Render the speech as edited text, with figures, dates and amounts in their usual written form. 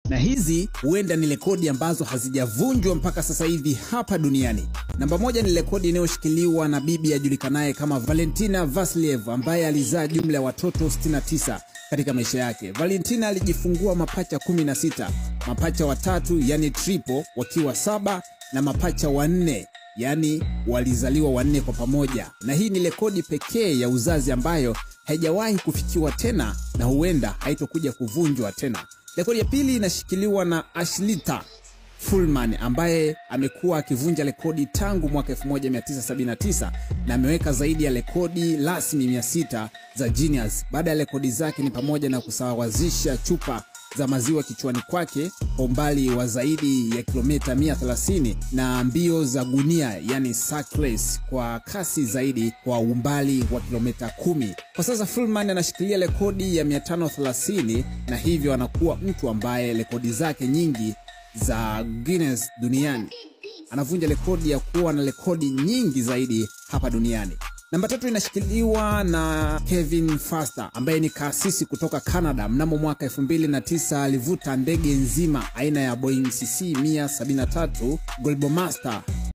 Na hizi huenda ni rekodi ambazo hazijavunjwa mpaka sasa hivi hapa duniani. Namba 1 ni rekodi inayoshikiliwa na bibi ajulikanaye kama Valentina Vasiliev ambaye alizaa jumla ya watoto 69 katika maisha yake. Valentina alijifungua mapacha 16, mapacha watatu yani triple wakiwa 7 na mapacha 4, yani walizaliwa 4 kwa pamoja. Na hii ni rekodi pekee ya uzazi ambayo haijawahi kufikiwa tena na huenda haitokuja kuvunjwa tena. Rekodi ya pili inashikiliwa na Ashlita Fullman ambaye amekuwa akivunja rekodi tangu mwaka 1979 na ameweka zaidi ya rekodi rasmi 600 za Genius. Baada ya rekodi zake ni pamoja na kusawazisha chupa za maziwa kichwani kwake kwa umbali wa zaidi ya kilomita 130 na mbio za gunia yani sack race kwa kasi zaidi kwa umbali wa kilomita 10. Kwa sasa Fullman anashikilia rekodi ya 530 na hivyo anakuwa mtu ambaye rekodi zake nyingi za Guinness duniani. Anavunja rekodi ya kuwa na rekodi nyingi zaidi hapa duniani. Namba 3 inashikiliwa na Kevin Foster ambaye ni kasisi kutoka Canada. Mnamo mwaka 2009 alivuta ndege nzima aina ya Boeing CC-173 Globemaster